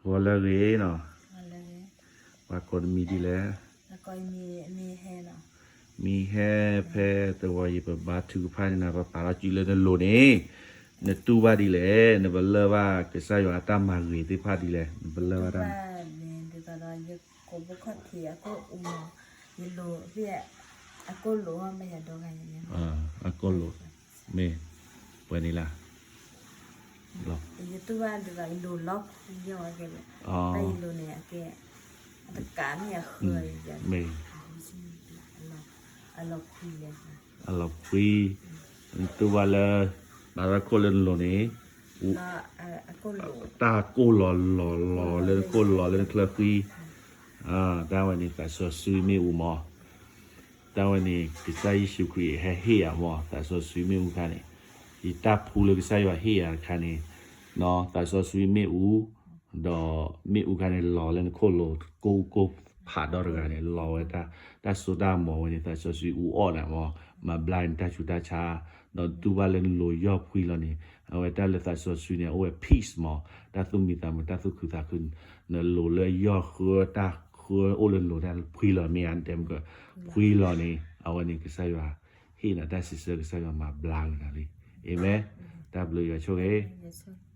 ဂီၤလၢအဂ့ၤနီၤ, ပှၤကိးနမံၤဒ်လဲၣ်. မံၤဟဲဖဲတဝီၤအံၤ ပဘါထုကဖၣ်န့ၣ်နၤ ပပာ်လီၤစုလၢနလိၤန့ၣ်, နတူၢ်ဘၣ်ဒ်လဲၣ်, နပလၢၢ်ဘၣ်ကစၢ်ယွၤအတၢ်မၤဂ့ၤသ့ၣ်တဖၣ်ဒ်လဲၣ်, နပလၢၢ်ဘၣ်တၢ် အကိၣ်လိာ်, မ့ၢ်ပှဲၤန့ၣ်လၢ အလီၤခွံ, နတူၢ်ဘၣ်ဒ်သိးအလိၤလီၤခွံယဲၢ်ဝဲကဲ, ပယလိၤန့ၣ်အကဲ, အတကးမ့ၢ်အဃၢၤယဲၢ်, အလီၤခွံလဲၣ်, အလီၤခွံ, နတူၢ်ဘၣ်လၢ ဘၣ်ရခိၣ်လၢနလိၤန့ၣ်, တၢ်ကိၢ်လီၤလီၤလီၤလၢနကိၢ်လီၤလၢနချၢဃံ, တၢ်ဝဲန့ၣ်သးစီဆှံမ့ၣ်အူမး, တၢ်ဝဲန့ၣ် ကစၢ်ယ့ၣ်ၡူးခရံာ်ဟဲဟ့ၣ်ယၤမး သးစီဆှံမ့ၣ်အူခါန့ၣ်, ယတၢ်ဖှူလၢကစၢ်ယွၤဟ့ၣ်ယၤတခါန့ၣ်, သးစီဆှံမ့ၣ်အူ, ဒီးမ့ၣ်အူခါန့ၣ် လီၤလၢနခိၣ်လိၤ ကိၢ်ကိၢ်ဖးဒီတဂၤန့ၣ် လီၤဝဲတၢ်, တၢ်စိတၢ်ကမီၤဝဲန့ၣ် သးစီဆှံအူအီၣ်နၤမး, မၤဘျါနတၢ်ဆူးတၢ်ဆါ, ဒီးနတူၢ်ဘၣ်လၢနလိၤယီၢ်ဖှံလီၤန့ၣ်, အဝဲတၢ်လၢသးစီဆှံန့ၣ် အိၣ်ဝဲ peace မး, တၢ်သူၣ်မံသးမုာ် တၢ်သူၣ်ခုသးခု, နလိၤလၢယီၢ်ဃၢ တၢ်ဃၢအိၣ်လၢနလိၤ တၢ်ဖှံလီၤမ့ၢ်ဧါတဲမုၢ်ကၢ, ဖှံလီၤန့ၣ် အဝဲန့ၣ်ကစၢ်ယွၤဟ့ၣ်နၤတၢ်စံးဆၢ ကစၢ်ယွၤမၤဘျါကနၤလံ, အၤမ့ၣ်, တၢ်ဘျုးယွၤဆိၣ်ဂ့ၤ